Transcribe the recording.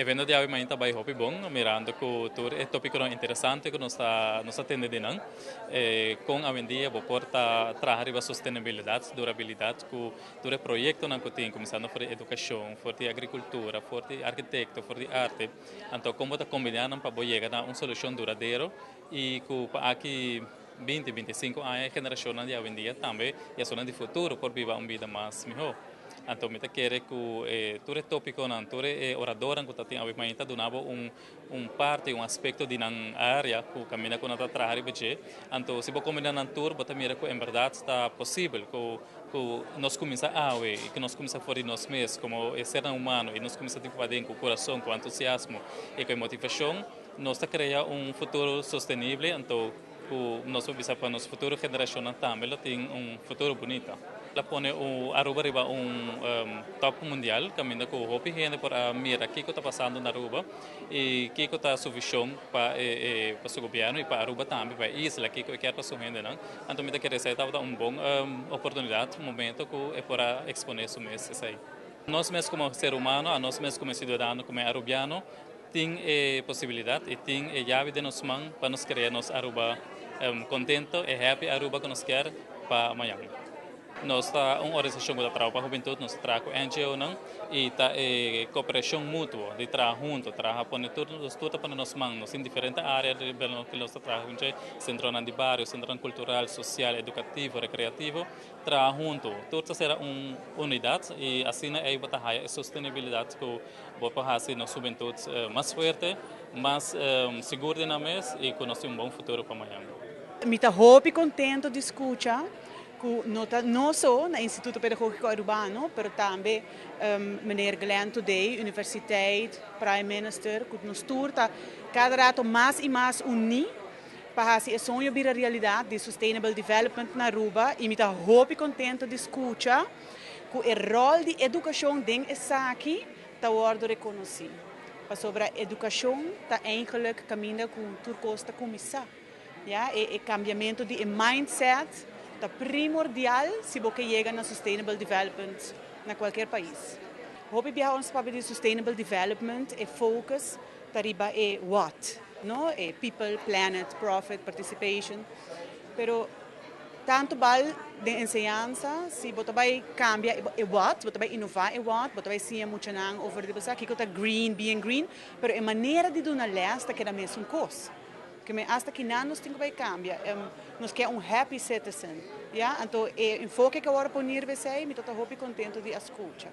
Evento di awe mainta a bay hopi bon, mirando cu tur e topiconan interesante cu nos ta tende di nan. Con awendia bo por ta traha riba sostenibilidad, durabilidad, cu tur e proyectonan cu tin, cuminsando for di educacion, for di agricultura, for di arkitecto, for di arte. Anto, con ta combina pa yega na un solucion duradero y cu pa aki 20, 25 aña, generacion di awendia tambe y e di futuro por biba un bida mas miho. Anto, mi ta kere cu tur e topiconan, tur e oradornan cu tin awe mainta duna bo un parti, un aspecto di nan area cu caminda cu nan ta traha riba dje. Anto, si bo combina nan tur, bo ta mira cu en berdad ta posibel cu nos cuminsa awe y cu nos cuminsa for di nos mes como ser humano y nos cuminsa tipo cu curason, cu entusiasmo y cu motivacion, nos ta crea un futuro sostenibel. Anto, cu nos bisa pa nos futuro generacion tambe tin un futuro bunita. El a pone o Aruba riba un top mundial, caminda cu hopi hende por a mira kico ta pasando na Aruba y kico ta su vision pa su gobierno y pa Aruba tambe, pa e isla, kico kier pa su hendenan. Anto, mi ta kere esey tabata un bon oportunidad, un momento cu e por a expone su mes esey. Nos mes como ser humano, nos mes como ciudadano, como arubiano, tin e posibilidad y tin e yabi den nos man pa nos crea nos Aruba contento y happy Aruba cu nos kier pa mañan. Nos ta un organisacion cu ta traha pa hubentud, nos ta traha cu NGO nan y ta e cooperacion mutuo, di traha hunto, traha pone tur, nos tur pone nos man, nos den diferente area di cu nos ta traha hunto, centro di bario, centro cultural, social, educativo, recreativo, traha hunto. Tur ta sera un unidad y asina ey bo ta haya e sostenibilidad cu bo por haci nos hubentud mas fuerte, mas sigur di nan mes y cu nos tin un bon futuro pa mañan. Mi ta hopi contento di scucha cu no ta no so na Instituto Pedagogico Arubano, pero tambe meneer Glenn Thodé, Universiteit, Prime Minister, cu nos tur ta cada rato mas y mas uni pa haci e soño bira realidad di Sustainable Development na Aruba, y mi ta hopi contento di scucha cu e rol di educacion den esaki ta wordo reconoci. Pasobra educacion ta eigenlijk caminda cu tur cos ta cuminsa. Ja, e cambiamento di mindset ta primordial si bo yega na Sustainable Development na cualkier pais. Hopi biaha nos papia di Sustainable Development e focus ta riba e what, no? E people, planet, profit, participation. Pero tanto bal di enseñansa, si bo bay cambia e what, bo bay innova e what, bo bay siña muchanan over di basa, kico ta green, being green, pero e manera di duna les ta keda mesun cos. Kiermen hasta cu nos tin cu bay cambia. Nos kier un happy citizen. Ja? Anto, e enfoke cu awor a pone, mi ta hopi contento di scucha.